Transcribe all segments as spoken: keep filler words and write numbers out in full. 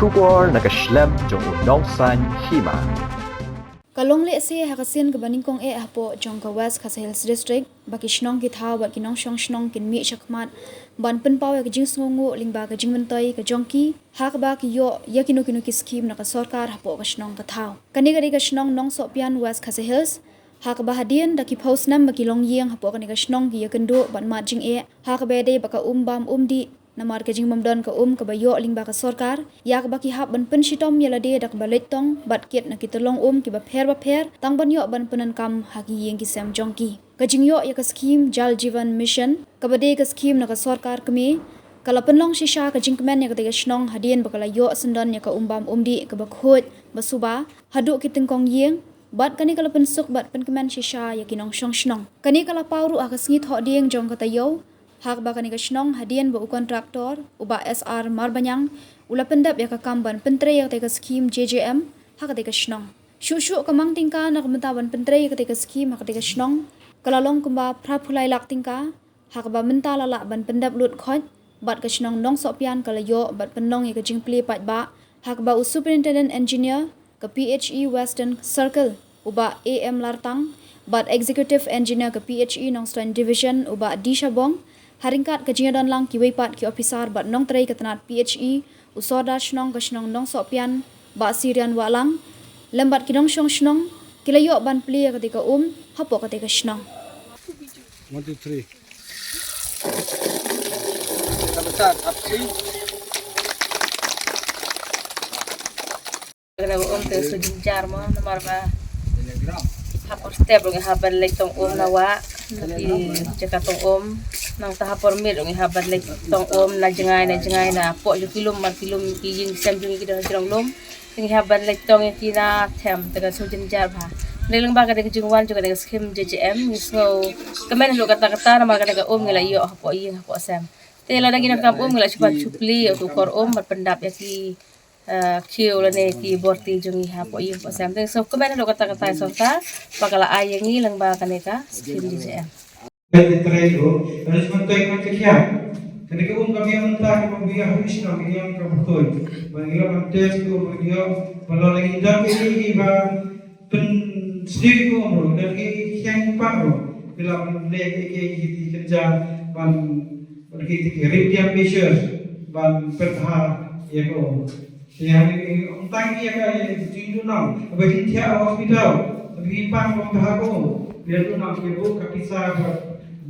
Khubor na ka shlem jong u nongsan hima. Ka long lehse ha ka sien kaba nyngkong eh hapoh jong ka West Khasi Hills District ba ki shnong ki thaw bad ki nongshong shnong kin mih shakhmat ban pynpaw ïa ka jingsngewnguh lyngba ka jingmyntoi ka jong ki ha kaba ki ïoh ïa kino kino ki skhim na ka sorkar hapoh ka shnong ka thaw. Kane ka dei ka shnong Nongsohpian, West Khasi Hills, ha kaba hadien da ki phew snem ba ki longïing hapoh kane ka shnong ki ïakynduh bad mad jingeh ha kaba ïadei bad ka um bam um dih namar ka jingbymdon ka um kaba ïoh lyngba ka sorkar, ïa kaba ki hap ban pynshitom ïa lade da kaba leit tong bad kit na ki tyllong um kiba pher bapher tang ban ïoh ban pyndonkam ha ki ïing ki sem jong ki. Ka jingïoh ïa ka skhim Jal Jeevan Mission kaba dei ka skhim na ka sorkar kmie ka la pynlong shisha ka jingkmen ïa katei ka shnong hadien ba ka la ïoh syndon ïa ka um bam um dih kaba khuid ba suba haduh ki tyngkong ïing, bad kane ka la pynsuk bad pynkmen shisha ïa ki nongshong shnong. Kane ka la paw ruh ha ka sngi Thohdieng jong ka taïew ha kaba kane ka shnong hadien ba u kontraktor u Bah S R Marbaniang u la pyndep ïa ka kam ban pyntrei ïa katei ka skhim J J M ha katei ka shnong. Shuh shuh ka mang tyngka na ka bynta ban pyntrei ïa katei ka skhim ha katei ka shnong ka la long kumba phra phew lai lak tyngka, ha kaba mynta la lah ban pyndep lut khoit bad ka shnong Nongsohpian ka la ïoh bad pynlong ïa ka jingplie paidbah ha kaba u Superintendent Engineer ka P H E Western Circle u Bah A M Lartang bad Executive Engineer ka P H E Nongstoiñ Division u Bah D Shabong, ha ryngkat ka jingïadon lang kiwei pat ki ophisar bad nongtrei ka tnat P H E, u Sordar shnong ka shnong Nongsohpian Bah Sirian Wahlang lem bad ki nongshong shnong ki la ïoh ban plie ïa katei ka um hapoh katei ka shnong. One, two, three. Ka bynta thap three. Kane ka um te shu jynjar mo namar ba ha por step ruh ngi hap ban leit tong um na wah na ki jaka tong um, nangta ha por miet ruh ngi hap ban leit tong um na jngai na jngai na poh jong ki lum, mar ki lum ki ïing sem jong ngi ki don ha jrong lum. Ngi hap ban leit tong ïa ki na them te ka shu jynjar bha. Ngi lyngba ka dei ka jingwan jong ka dei ka skhim J J M ngi sngew kmen haduh katta katta namar ka dei ka um ngi la ïoh hapoh ïing hapoh sem. Te lada ngi donkam um ngi la shu ban shu plie ïa utu u kor um bad pyndap ïa ki, eh, khiew lane ki borti jong ngi hapoh ïing hapoh sem. Te sngew kmen haduh katta katta ïa sorkar ba ka la ai ïa ngi lyngba kane ka skhim J J M. Kane ka um ka biang mynta ka biang ha shnong ka biang ka bthoi. Ba ngi la ban test ka um ka biang ba la ngi dang ka ïa ba pynsniew ka um ruh da ki khiang ki pang ruh. Ki la ban leh ki ki ki ki kynja ban ban ki ki remedial measures ban pynbha ïa ka um. Ïa ni ong tang ïa ka jingduna ba jingthiah hospital ba ki pang ban bha ka um. Ïa duna ki bu ka pisa ba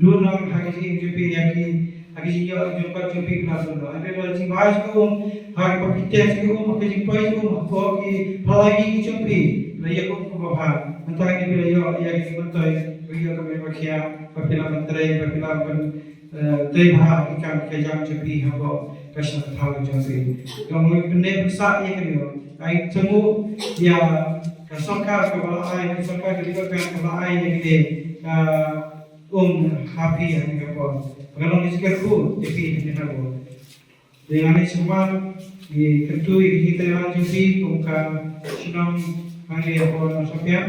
duna ha ki jingim jong phi ïa ki Ha ki jingïoh jong ka jong phi ka la sngewthuh. Hynrei lada phi bha sha ka um, ha ki ba phi test sha ka um, ha ki jingpoi sha ka um, ha ki phalai ki jong phi, la ïoh ka um kaba bha. Mynta ka dei phi la ïoh ïa ki jingmyntoi, phi ïoh ka mei ba khia, ba phi la ban trei, ba phi la ban, eh, trei bha ha ki kam ki jam jong phi, ha ka shnong ka thaw jong phi. Ka mut pynne pynsah ïa ka dei. Ai tyngu ïa ka sorkar kaba la ai, ka sorkar ka dei ka kaba la ai ïa ka dei. Ka Um, happy ha kane ka por. Ba ka long ka jingkyrkhu ïa phi ha kane ka por. Te nga ngeit shakhmat ngi kyntu ïa ki jingtreilang jong phi kum ka shnong hangne hapoh Nongsohpian.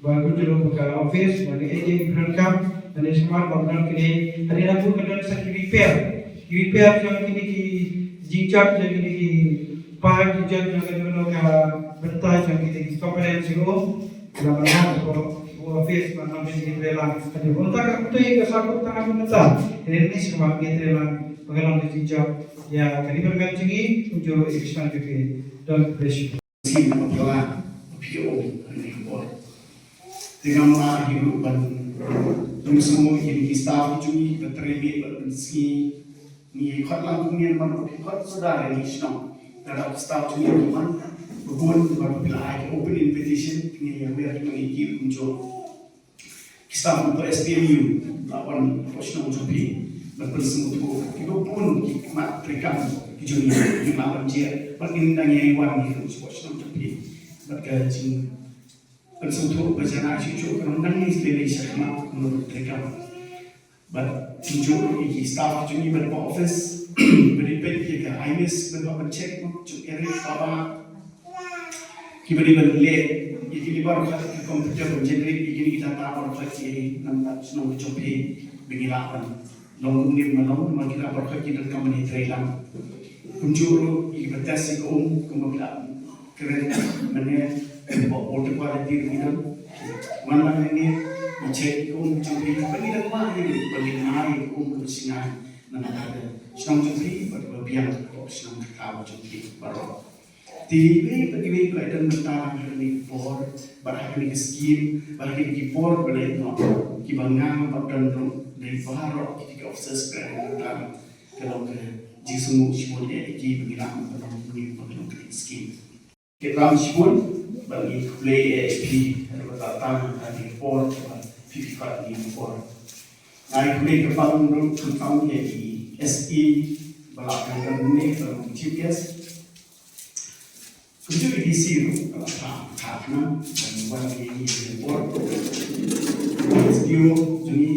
Ba kumjuh ruh ka office, ba ngi ïeit ïa ki pyndonkam, nga ngeit shakhmat ba ka don kine, hadien nangta ka don sa ki repair. Ki repair jong kine ki jingjot jong kine ki pipe, jingjot jong kane ka bynta jong kine ki components jong u. Ki la ban wan hapoh office ban ong ba ngi treilang. Hynrei kumta ka kumta ka sah kumta ka kumta. Hynrei ngi sngewbha ngi treilang ba ka long ka jingjop ïa ka department jong ngi kumjuh ïa ka shnong jong ngi. Don ka bynta. Sien ba phi la phi ong ha kane ka por. Te ngam lah hi ruh ban pynsngew ïa ki staff jong ngi ba trei miet bad pynsngew. Ngi khot lang kumne namar ba phi khot suda ïa ngi shnong. Lada u staff jong ngi u man ba bun ba phi la ai open invitation, ngi ïa wer jong ngi ki kumjuh. Ki staff na S P M U la wan hapoh shnong jong phi ban pynsngewthuh kiba bun ki mat treikam ki jong ngi, ngi mat ban jia bad ngi dang ïa wan ngi hapoh shnong jong phi. Bad ka jing pynsngewthuh ba janai shuh shuh ka nang ngi sdei lei shakhmat kumno treikam. Bad kumjuh ïa ki staff jong ngi bad ba office ba dei peit ïa ka IMIS bad ba ban check mo jong Eric Baba. Kiba dei ban leh ïa kine baroh ka computer ban generate ïa kine ki data baroh ki namar shnong jong phi ba ngi lah ban long kumne ma long ma ki data baroh ki donkam ban ïatreilang. Kumjuh ruh i ba test i ka um kumba phi la kren mynne ba all the quality ruh i don. Wan lang hangne i check i ka um jong phi ba ngi dang wad hi ba ngin ai i ka um kaba shngaiñ na ka shnong jong phi bad ba biang ka shnong ka thaw jong phi baroh. Te iwei pa iwei ba la don mynta ha kane ka por bad ha kane ka skim bad ha kine ki por ba la ïoh kiba nga bad don ruh dei baroh kiti ki officers ba la don mynta. Ka long ka jingsngew shibun ïa ki ba ngi lah ban pynlong pynlong ka skim. Ki ram shibun ba ngi khublei ïa phi ha kata ka por ba phi phi pat ngi por. Ngi khublei ka pang ruh ka pang ïa ki S E ba la kan kan ne ba long chief guest. Kumjuh ïa ki D C ruh ba la tha tha na ban wan ïa ki por. S D O jong ngi